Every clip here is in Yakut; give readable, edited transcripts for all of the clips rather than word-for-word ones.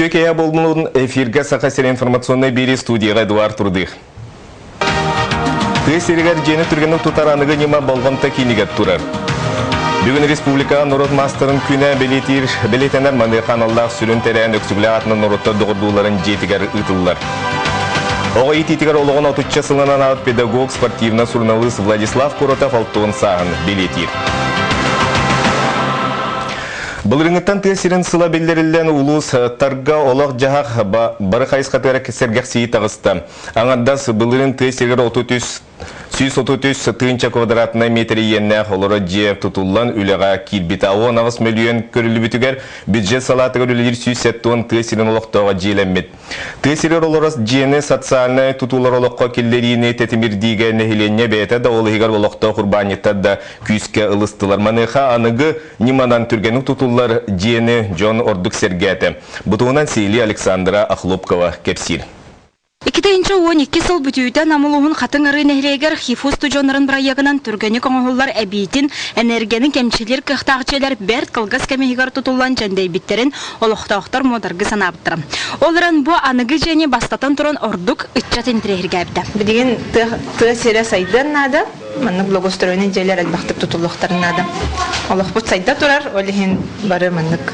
Үтүө киэһэ буоллун эфиргэ Саха сирэ информационнай биэрии студияҕа Эдуард Трудых. Тыа сиригэр дьиэни түргэнник тутар аныгы ньыма болҕомто киинигэр турар. Бүгүн республикаҕа норуот маастарын күнэ бэлиэтиир бэлиэтэнэр маныаха аналлаах сүрүн тэрээһин Өксөкүлээх атынан норуоттар доҕордууларын дьиэтигэр ыытыллар. Оҕо иитиитигэр олоҕун отучча сылынан анаабыт педагог, спортивнай суруналыыс Владислав Коротов алтуон сааһын бэлиэтиир. Былырыҥҥыттан тыа сирин сыла биллэриллэн улуус тарга олох-дьаһах бары хайысхатыгар сэргэхсийии таҕыста. Аҥардас былырыын тыа сиригэр 33 133 тыһыынча квадратнай метр иэннээх олорор дьиэ тутуллан үлэҕэ киирбитэ. 18 мөлүйүөн көрүллүбүтүгэр бюджет салаатыгар үлэлиир 170 тыа сирин олохтооҕо дьиэлэммит. Тыа сиригэр олорор дьиэни социальнай тутуулар олоххо киллэриини тэтимирдиигэ нэһилиэнньэ бэйэтэ да ол иһигэр олохтоох урбаанньыттар да күүскэ ылыстылар. Маныаха аныгы ньыманан түргэнник тутуллар дьиэни дьон ордук сэргээтэ. Бу туһунан сиһилии Александра Охлопкова кэпсиир. 2012 сыл бүтүүтэ Нам улууһун Хатыҥ Арыы нэһилиэгэр ХИФУ устудьуоннарын бырайыагынан түргэнник оҥоһуллар эбиитин энергияны кэмчилиир кыахтаах дьиэлэр бэрт кылгас кэм иһигэр тутуллан дьэндэйбиттэрин олохтоохтор муодаргыы санаабыттара. Ол эрэн бу аныгы дьиэни бастатан туран ордук ыччат интэриэһиргээбитэ. Билигин тыа сирэ сайдыан наада. Маннык благоустроенный дьиэлэр элбэхтик тутуллуохтарын наада. Олохпут сайда турар, ол иһин бары маннык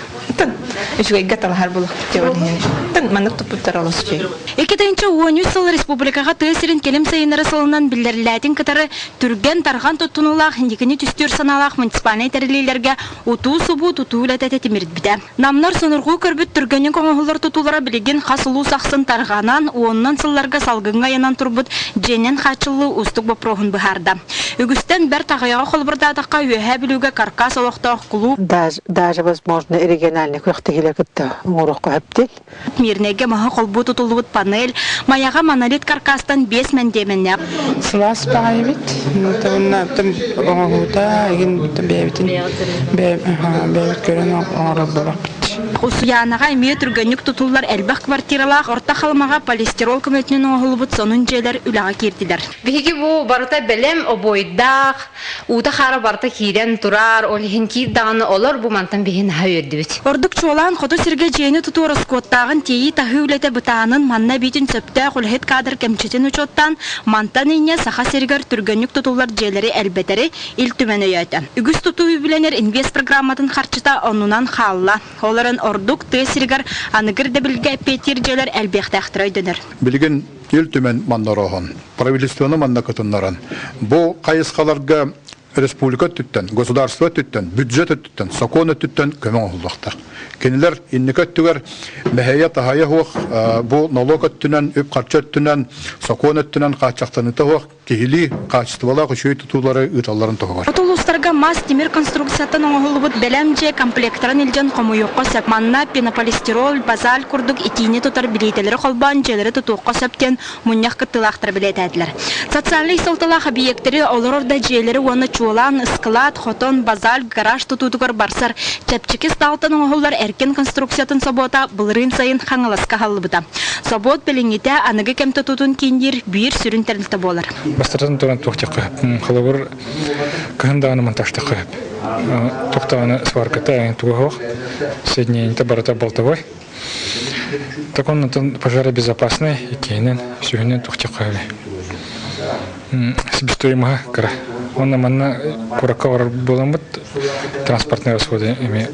үчүгэйгэ талаһар буолуохпут диэн иһин маннык туппуттар олус үчүгэй. 2013 сыл республикаҕа тыа сирин кэлим сайыннары сылынан биллэриллээтин кытары түргэн тарҕан туттунуулаах инникини түстүүр санаалаах муниципальнай тэриллиилэргэ утуу-субуу тутуу үлэтэ тэтимирбитэ. Намнар сонургуу көрбүт түргэнник оҥоһуллар тутуулара билигин хас улуус ахсын тарҕанан, уонунан сылларга салгыҥҥа ыйанан турбут дьиэнэн хааччыллыы уустук боппуруоһун быһаарда. Үгүстэн бэрт аҕыйаҕы холобурдаатахха, Үөһээ Бүлүүгэ каркас олохтоох кулууп Даже, даже возможно региональный күрэхтэһиилэр кытта оҥоруохха сөптүн. Мирнэйгэ маһы холбуу тутуллубут панель, Майаҕа монолит каркастан биэс мэндиэмэннээх. Сылаас баҕайы эбит. Уонна оҥоһуута игин бэйэбитин бэйэбит көрөн оҥорор буолаппыт. Усуйаанаҕа эмиэ түргэнник тутуллар элбэх квартиралаах Орто Халымаҕа полистирол көмөтүнэн оҥоһуллубут сонун дьиэлэр үлэҕэ киирдилэр. Биһиги бу барыта бэлэм обуойдаах, уута-хаара барыта киирэн турар, ол иһин киир даҕаны олор бу мантан биһи наһаа үөрдүбүт. Ордук чуолаан хоту сиргэ дьиэни тутуу ороскуоттааҕын тиэйии-таһыы үлэтэ бытаанын, манна эбиитин сөптөөх үлэһит каадыр кэмчитин учуоттаан, мантан инньэ Саха сиригэр түргэнник тутуллар дьиэлэри элбэтэри Ил Түмэн өйөөтө. Үгүс тутуу үбүлэнэр инвестпрограмматын харчыта оннунан хаалла. Ол эрэн ордук тыа сиригэр аныгы ирдэбилгэ эппиэттиир дьиэлэр элбиэхтээхтэрэ өйдөнөр. Билигин Ил Түмэн манна орооһон, правительствоны манна кытыннаран, бу хайысхаларга республика өттүттэн, государство өттүттэн, бюджет өттүттэн, сокуон өттүттэн көмө оҥоһуллуохтаах. Кинилэр инники өттүгэр мэһэйэ-таһайа суох бу нолуок өттүнэн, үп-харчы өттүнэн, сокуон өттүнэн хааччахтаныыта суох киһилии хаачыстыбалаах үчүгэй тутуулары ыыталларын туһугар. Хоту улуустарга мас тимир конструкцияттан оҥоһуллубут бэлэм дьиэ комплектарын илдьэн хомуйуохха сөп. Манна пенополистирол, базаль курдук итиини тутар билиитэлэри холбоон дьиэлэри тутуохха сөп диэн мунньах кыттыылаахтара бэлиэтээтилэр. Социальнай суолталаах объектэри олорор да дьиэлэри уонна чуолаан ыскылаат, хотон, базаль, гараж тутуутугар барсар чэпчэки ыстаалтан оҥоһуллар эркин конструкциятын собуота былырыын сайын Хаҥаласка аһыллыбыта. Собуот билиҥҥитэ аныгы кэм тутуутун киинниир биир сүрүн тэрилтэ буолар. Бастатан туран туох диэххэ сөп. Холобур, кыһын даҕаны монтажтахха сөп. Туох даҕаны сварката туга суох. Соединениета барыта болтовой. Так он пожаробезопасный, иккиһинэн, үсүһүнэн туох диэххэ сөбүй. Себестоимоһа кыра. Уонна манна куоракка барар буоламмыт транспортнай расходы эмиэ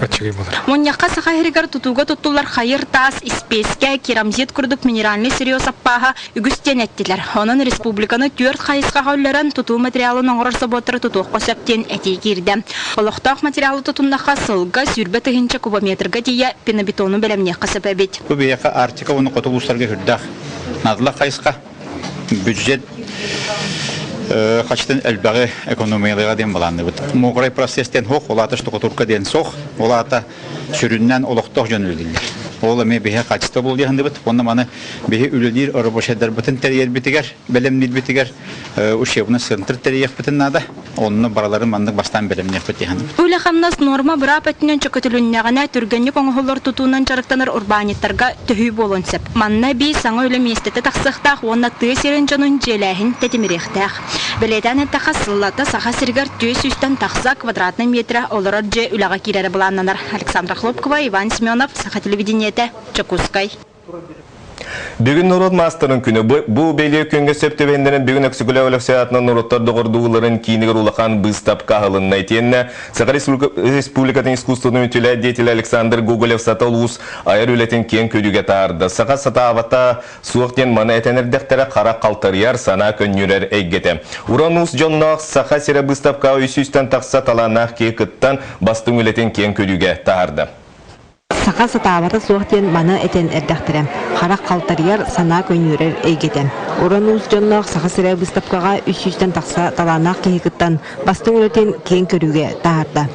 аччыгый буолар. Мунньахха Саха сиригэр тутууга туттуллар хайыр таас, испиэскэ, керамзит курдук минеральнай сырье саппааһа үгүс диэн эттилэр. Онон республиканы түөрт хайысхаҕа үллэрэн тутуу материалын оҥорор собуоттары тутуохха сөп диэн этии киирдэ. Олохтоох материалы тутуннахха сылга 20 000 кубометрга тиийэ пенобетону бэлэмниэххэ сөп эбит. Бу биһиэхэ Арктика уонна хоту улуустарга үрдээх наадалаах хайысха. Бюджет хачытын элбэҕи экономиялыга диэн былаанныбыт. Мокрый процесс диэн суох, ол аата штукатурка диэн суох, ол аата сүрүннээн олохтоох дьон үлэлииллэр. Ол эмиэ биһи качество буолуохандыбыт. Уонна маны биһи үлэлиир рабочайдарбытын тэрийэрбитигэр, бэлэмниирбитигэр учебный центр тэрийиэхпитин наада. Онно барыларын маннык бастаан бэлэмниэхпит диэхандыбыт. Үлэ-хамнас нуорма быраап өттүнэн чөкөтүлүннэҕинэ, түргэнник оҥоһуллар тутуунан дьарыктанар урбаанньыттарга төһүү буолуон сөп. Манна эбии саҥа үлэ миэстэтэ тахсыахтаах уонна тыа сирин дьонун дьиэлээһин тэтимириэхтээх. Бэлиэтээн эттэххэ, сыллата Саха сиригэр түөрт сүүстэн тахса квадратнай миэтэрэ олорор дьиэ үлэҕэ киирэрэ былааннанар. Александра Хлопкова, Иван Семенов, Саха телевидениетэ, Дьокуускай. Бүгүн норуот маастарын күнэ. Бу бэлиэ күҥҥэ сөп түбэһиннэрэн бүгүн Өксөкүлээх Өлөксөй аатынан норуоттар доҕордууларын киинигэр улахан быыстапка аһылынна. Итиэннэ Саха Республикатын искусствотын үтүлэ деятелэ Александр Гоголев-Сата улуус айар үлэтин киэҥ көрүүгэ таһаарда. Саха сатаабата суох диэн маны этэн эрдэхтэрэ харах халтарыйар, санаа көнньүөрэр эйгэтэ. Уран уус дьонноох Саха сирэ быыстапкаҕа үс сүүстэн тахса талааннаах киһи кыттан бастыҥ үлэтин киэҥ көрүүгэ таһаарда. Саха сатаабата суох диэн маны этэн эрдэхтэрэ. Харах халтарыйар, санаа көнньүөрэр эйгэтэ. Уран уус дьонноох Саха сирэ быыстапкаҕа үс сүүстэн тахса талааннаах киһи кыттан, бастыҥ үлэтин киэҥ көрүүгэ таһаарда.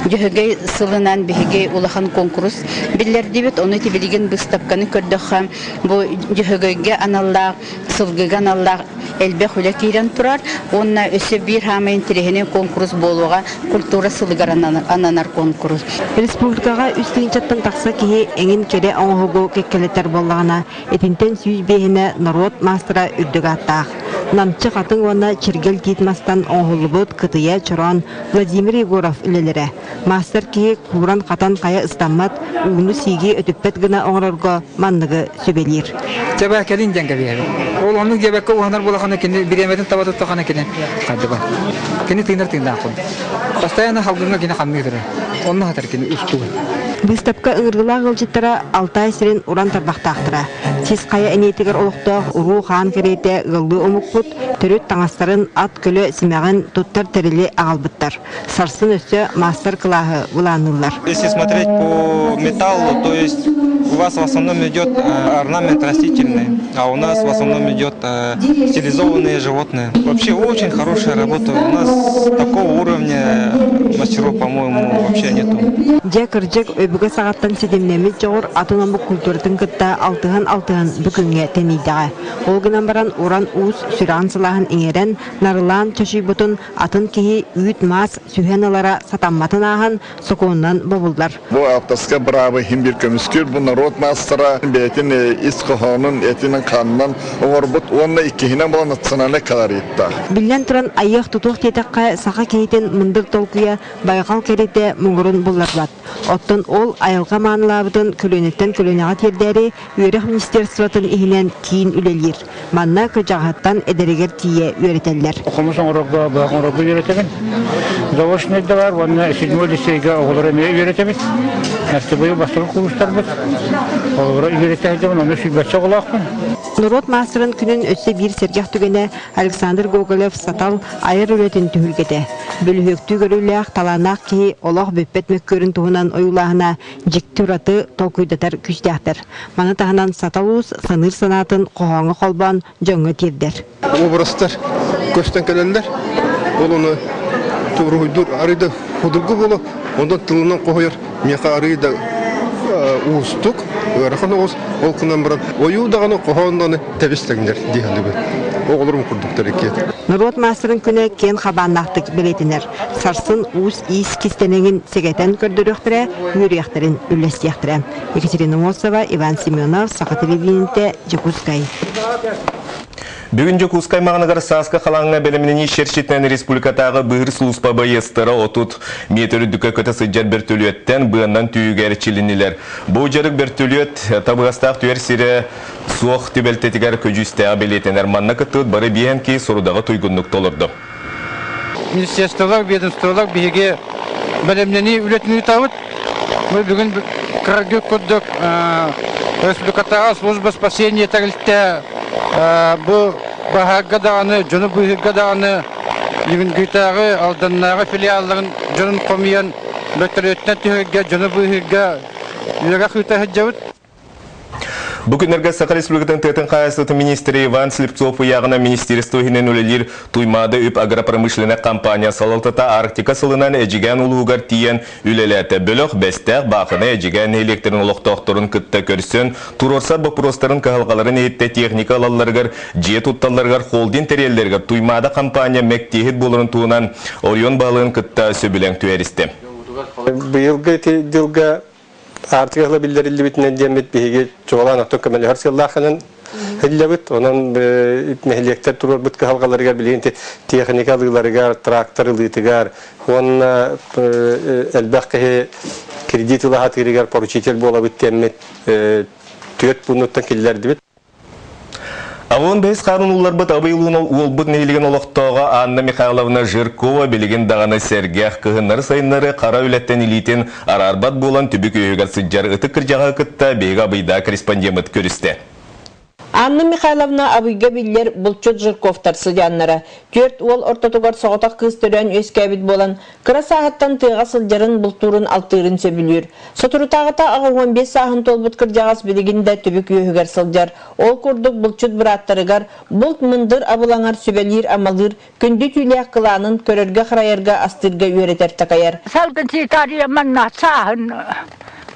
Дьөһөгөй сылынан биһиги улахан куонкурус биллэрдибит. Ону ити билигин быыстапканы көрдөххө, бу Дьөһөгөйгө аналлаах, сылгыга аналлаах элбэх үлэ киирэн турар уонна өссө биир хаамай интэриэһинэй куонкурус буолуоҕа культура сылыгар ананар куонкурус. Республикаҕа үс тыһыынчаттан тахса киһи эҥин кэрэ оҥоһугу кэккэлэтэр буоллаҕына, итинтэн 105-инэ норуот маастара үрдүк ааттаах. Намчы хатыҥ уонна чиргэл тиит мастан оҥоһуллубут кытыйа чороон Владимир Егоров үлэлэрэ. Маастар киһи кууран-хатан хайа ыстаммат, ууну-сииги өтүппэт гына оҥорорго манныгы сүбэлиир. Чэбэ кэлин диэн кэбиһэбин. Ол оннук диэбэккэ уһанар буолахына кини бириэмэтин таба туттахына кини хайдыба. Кини тыынар тыыннаах кун. Постоянно халгыҥҥа кини хамныы турар. Онно хатар кини устугун. Быыстапка ыҥырыылаах ыалдьыттара Алтай сирин уран тарбахтаахтара. Сис хайа эниэтигэр олохтоох уруу хаан кэриэтэ ыаллыы омукпут төрүт таҥастарын, ат көлө симэҕин туттар тэрили аҕалбыттар. Сарсын өссө маастар-кылааһы былаанныыллар. Если смотреть по металлу, то есть у вас в основном идет орнамент растительный, а у нас в основном идет стилизованные животные. Вообще очень хорошая работа. У нас такого уровня мастеров, по-моему, вообще нету. Дьэ, кырдьык, өбүгэ саҕаттан ситимнэммит дьоҕур атын омук культуратын кытта алтыһан-алтыһан бүгүҥҥэ тэнийдэҕэ. Ол гынан баран уран уус сүрэҕин сылааһын иҥэрэн, нарылаан чочуйбутун атын киһи үүт-маас сүһэн ылара сатамматын ааһан сокуонунан бобуллар. Бу авторскай быраабы иһин биир көмүскүүр бу норуот маастара бэйэтин ис хоһоонун этинэн-хаанынан оҥорбут уонна иккиһинэн буолан национальнай колориттаах. Биллэн туран, айыах-тутуох диэтэххэ, саха киһитин мындыр толкуйа байҕал кэритэ муҥурун булларбат. Оттон ол айылҕа маанылаабытын көлүөнэттэн көлүөнэҕэ тиэрдээри Үөрэх министерствотын иһинэн киин үлэлиир. Манна кырдьаҕаһыттан эдэригэр тиийэ үөрэтэллэр. Хомус оҥорорго, быһах оҥорорго үөрэтэбин. Заочнай да бар уонна седьмой лицейгэ оҕолору эмиэ үөрэтэбит. Быйыл бастакы курстарбыт. Оҕолору үөрэтэ сылдьабын, онно сүүрбэччэ оҕолоохпун. Норуот маастарын күнүн өссө биир сэргэх түгэнэ Александр Гоголев Сатал айар үлэтин түһүлгэтэ. Бөлүһүөктүү көрүүлээх, талааннаах киһи олох бүппэт мөккүөрүн туһунан ойуулааһына дьикти ураты толкуйдатар күүстээхтэр. Маны таһынан Сатал Уус саныыр санаатын хоһооҥҥо холбоон дьоҥҥо тиэрдэр. Образтар көстөн кэлэллэр. Ол ону уруһуйдуур арыый да судургу буолуо, онтон тылынан хоһуйар миэхэ арыый да уустук, ыарахан оҕус. Ол гынан баран ойуу даҕаны хоһоон даҕаны тэбис тэҥнэр дии саныыбын. Оҕолорум курдуктар иккиэн. Норуот маастарын күнэ киэн хабааннаахтык бэлиэтэнэр. Сарсын уус-иис кистэлэҥин сэгэтэн көрдөрүөхтэрэ, үөрүйэхтэрин үллэстиэхтэрэ. Екатерина Мосова, Иван Семенов, Саха телевидениетэ, Дьокуускай. Бүгүн Дьокуускай маҕаныгар сааскы халааҥҥа бэлэмнэнии чэрчитинэн республикатааҕы быыһыыр сулууспа байыастара 30 метр үрдүккэ көтө сылдьар бөртөлүөттэн быаннан түүгэр эрчилиннилэр. Бу дьарык бөртөлүөт табыгастаах түһэр сирэ суох түбэлтэтигэр көдьүүстээҕэ бэлиэтэнэр. Манна кыттыбыт бары биэһэн киһи сорудаҕы туйгуннук толордо. Министерстволар, ведомстволар биһиги бэлэмнэнии үлэтин ыытабыт. Мы бүгүн кыргы курдук республикатааҕы служба спасения тэрилтэ бу баһаарга даҕаны, дьону быыһыырга даҕаны Ньүгүнгүтээҕи, Алданнааҕы филиалларын дьонун хомуйан бөртөлүөттэн түһэргэ, дьону быыһыырга үөрэх ыыта сылдьабыт. Бу күннэргэ Саха Республикатын тыатын хаһаайыстыбатын министрэ Иван Слепцов ыйааҕынан министерство иһинэн үлэлиир Туймаада үп агропромышленнай компания салалтата Арктика сылынан Эдьигээн улууһугар тиийэн үлэлээтэ. Бөлөх Бэстээх, Баахынай, Эдьигээн нэһилиэктэрин олохтоохторун кытта көрсөн, туруорсар боппуруостарын кыһалҕаларын иһиттэ техника ылалларыгар, дьиэ тутталларыгар, холдинг тэрийэллэригэр Туймаада компания мэктиэһит буоларын туһунан оройуон баһылыгын кытта сөбүлэҥ түһэристэ. Быйылгы ити дьылга Арктика сыла биллэриллибитинэн диэммит биһиги чуолаан оттон көмөлөһөр сыаллаахынан һиллэбит. Онон нэһилиэктэр туруорбут кыһалҕаларыгар билигин техника ылыыларыгар, трактор ылыытыгар уонна элбэх киһи кредит ылаһатыырыгар поручитель буолабыт диэммит түөрт пуунуттан киллэрдибит. Авон бэһис хаарын улларбыт Абый уолбут нэһилигин олохтооҕо Анна Михайловна Жиркова билигин даҕаны сэргэх, кыһыннары-сайыннары хара үлэттэн илиитин араарбат буолан түбүк үөһүгэр сылдьар ытык кырдьаҕаһы кытта биһиги Абыйдаа корреспондеммыт көрүстэ. Анна Михайловна Абыйга биллэр булчут Жирковтар сыдьааннара. Түөрт уол ортотугар соҕотох кыыс төрөөн үөскээбит буолан, Кыра сааһыттан тыаҕа сылдьарын, бултуурун, алтыырын сөбүлүүр. Соторутааҕыта 85 сааһын туолбут кырдьаҕас билигин да түбүк үөһүгэр сылдьар. Ол курдук булчут бырааттарыгар булт мындыр абылаҥар сүбэлиир-амалыыр, күндү түүлээх кылаанын көрөргө-харайарга, астыырга үөрэтэр-такайар. Салгын ситария манна сааһын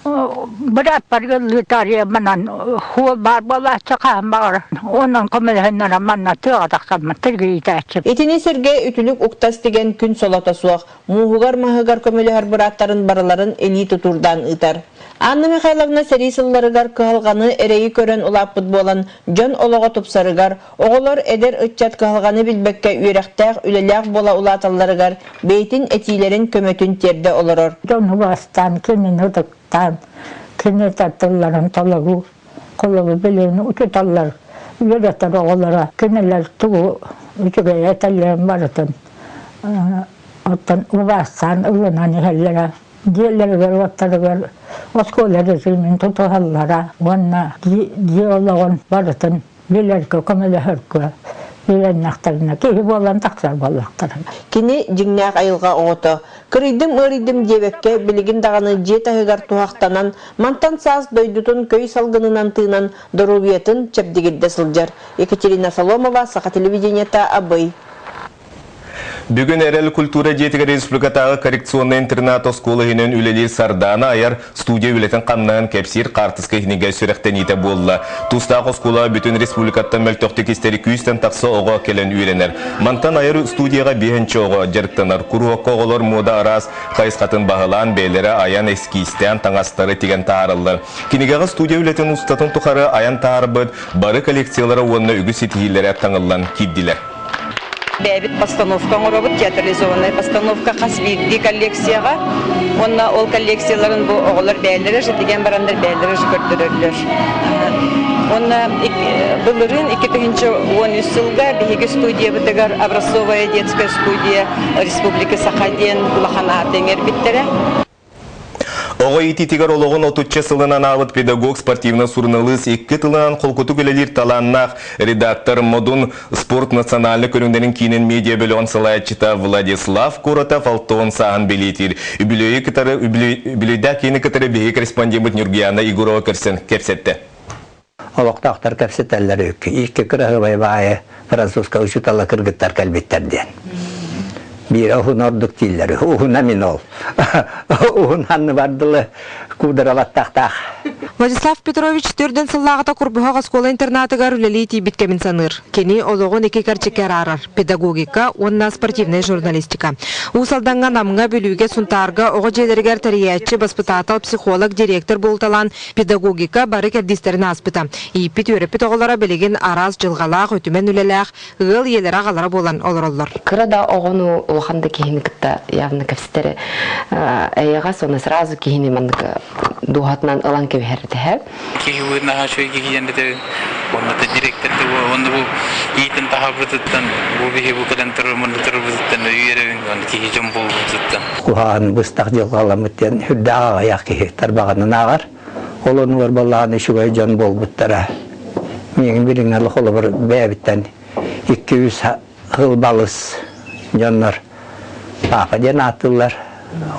бырааппар ыллыытаарыйа манан хуол баар буолааччы хаһан баҕарар онон көмөлөһөннөрө манна тыаҕа тахсаммыт тиргиитээччи. Итини сэргэ үтүлүк уктас тигэн күн солото суох, мууһугар-маһыгар көмөлөһөр бырааттарын барыларын илии тутуурдаан ыытар. Анна Михайловна сэрии сылларыгар кыһалҕаны, эрэйи көрөн улааппыт буолан, дьон олоҕо тупсарыгар, оҕолор эдэр ыччат кыһалҕаны билбэккэ үөрэхтээх, үлэлээх буола улааталларыгар бэйэтин этиилэрин көмөтүн тиэрдэ олорор. Дьон убаастаан кинини ытыктаан, кини тылларын толоруу, холобур билигин учууталлар үөрэтэр оҕолоро кинилэр тугу үчүгэй этэллэрин барытын оттон убаастаан ылынан иһэллэрэ дьиэлэригэр-уоттарыгар оскуола режимин тутуһаллара уонна дьиэ олоҕун барытын билэргэ, көмөлөһөргө үөрэннэхтэринэ киһи буолан тахсар буоллахтара. Кини дьиҥнээх айылҕа оҕото. Кырыйдым-ыарыйдым диэбэккэ, билигин даҕаны дьиэ таһыгар туһахтанан, мантан саас дойдутун көй салгынынан тыынан, доруобуйатын чэбдигирдэ сылдьар. Екатерина Соломова, Саха телевидениета, Абый. Бүгүн Эрэл культура дьиэтигэр республикатааҕы коррекционнай интернат оскуола иһинэн үлэлиир Сардаана айар студия үлэтин хамнаһын кэпсиир хаартыска иһинигэ сүрэхтэниитэ буолла. Тустаах оскуола бүтүн республикаттан мөлтөхтүк истэри күүстэн тахса оҕо кэлэн үөрэнэр. Мантан айар студияҕа биэһинчэ оҕо дьарыктанар. Куруһуокка оҕолор муода араас хайысхатын баһылаан, бэйэлэрэ айан эскиистээн таҥастары тигэн таһаараллар. Кинигэҕэ студия үлэтин устатын тухары айан таһаарбыт бары коллекциялара уонна үгүс ситиһиилэрэ таҥыллан киирдилэр. Бэйэбит постановка оҥоробут, театрализованная постановка хас биирдии коллекцияҕа. Уонна ол коллекцияларын бу оҕолор бэйэлэрэ же тигэн бараннар бэйэлэрэ же көрдөрөллөр. Уонна былырыын 2013 сылга биһиги студиябытыгар образцовая детская студия Республики Саха диэн улахан ааты иҥэрбиттэрэ. Оҕо иитиитигэр олоҕун отучча сылын анаабыт педагог, спортивнай суруналыыс, икки тылынан холкутук үлэлиир талааннаах редактор Модун спорт национальнай көрүҥнэрин киинин медиа бөлөҕүн салайааччыта Владислав Коротов алтыон сааһын бэлиэтиир. Үбүлүөйү кытары үбүлүөйдээх киини кытары биһиги корреспондеммыт Нюргияна Егорова көрсөн кэпсэттэ. Олохтоохтор кэпсэтэллэр үккү икки кыраһыабай баайы французскай учуутала кыргыттар кэлбиттэр диэн. Биирэ уһун ордук дииллэр. Уһуна мин ол. Уһун анны бардылы куударалаттахтаах. Владислав Петрович төрдөн сыллааҕыта Курбуһах оскуола-интернатыгар үлэлии тиийбит кэмин саныыр. Кини олоҕун икки кэрчиккэ араарар – педагогика уонна спортивнай журналистика. Уус Алдаҥҥа, Намҥа, Бүлүүгэ, Сунтаарга оҕо дьиэлэригэр тэрийээччи, баспытаатал, психолог, директор буолуталаан Педагогика бары кэрдиистэрин ааспыта. Ииппит-үөрэппит оҕолоро билигин араас дьылҕалаах, үтүмэн үлэлээх, ыал ийэлэрэ-аҕалара буолан олороллор. Кыра да оҕону улахан да киһини кытта явно кэпсэтэр эйэҕэс уонна сразу киһини маннык дууһатынан ылан кэбиһэр этэ. Киһи наһаа үчүгэй киһи диэн этэр уонна директор уонна бу иитин таһаарбытыттан бу биһи бу кэлэн турар турарбытыттан өйүөрэбин уонна киһи дьон буолбутуттан Куһаҕан быстах дьылҕаламмыт диэн үрдээх аҕыйах киһи тарбаҕынан ааҕар. Ол оннугар балаҕан үчүгэй дьон буолбуттара. Миигин билиҥҥэ холобур бэйэбиттэн икки-үс сыл балыс дьоннор папа диэн ааттыыллар.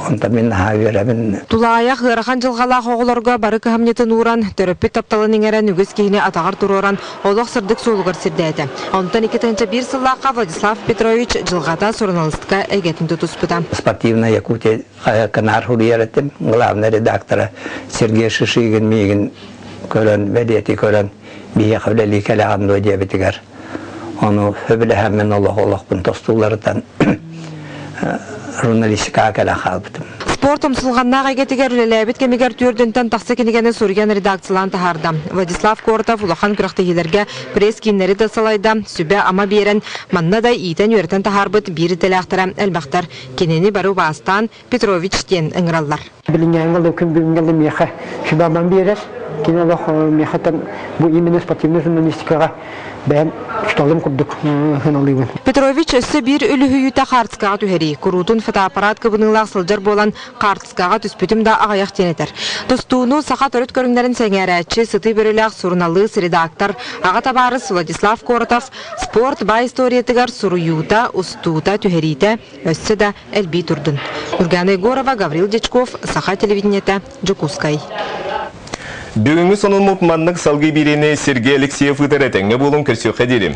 Онтон мин наһаа үөрэбин. Тулаайах ыарахан дьылҕалаах оҕолорго бары кыһамньытын ууран, төрөппүт тапталын иҥэрэн үгүс киһини атаҕар туруоран олох сырдык суолугар сирдээтэ. Онтон 2001 сыллаахха Владислав Петрович дьылҕата суруналыыстыка эйгэтин тутуспута. Спортивная Якутия хаһыакка наар суруйар этим. Главный редактора Сергей Шишигин миигин көрөн, бэлиэтии көрөн, биһиэхэ үлэлии кэлэҕин дуо диэбитигэр ону сөбүлэһэммин олох олохпун тостууларытан журналистикаҕа кэлэн хаалбытым. Спорт умсулҕаннаах эйгэтигэр үлэлээбит кэмигэр түөрдүнтэн тахса кинигэни суруйан редакциялаан таһаарда. Владислав Коротов улахан күрэхтэһиилэргэ пресс-кииннэри да салайда, сүбэ-ама биэрэн, манна да иитэн-үөрэтэн таһаарбыт биир идэлээхтэрэ элбэхтэр. Кинини бары убаастаан Петрович диэн ыҥыраллар. Билиҥҥээҥҥэ күн бүгүҥҥэ миэхэ сүбэ-амам биэрэр. Кини олох миэхэ бу именно спортивнай журналистикаҕа бэйэм учууталым курдук сыаналыыбын. Петрович өссө биир үлүһүйүүтэ хаартыскаҕа түһэрии. Куруутун фотоаппарат кыбыныылаах сылдьар буолан, хаартыскаҕа түспүтүм да аҕыйах диэн этэр. Тустууну саха төрүт көрүҥнэрин сэҥээрээччи, сытыы бөрөлөөх суруналыыс, редактор, аҕа табаарыс Владислав Коротов спорт баай историятыгар суруйуута, устуута, түһэриитэ өссө да элбии турдун. Нургана Егорова, Гаврил Дьячков, Саха телевидениетэ, Дьокуускай. Бүгүҥҥү сонуммут маннык салгыы биэриини Сергей Алексеев ыытар этэҥҥэ буолуҥ көрсүөххэ диэри.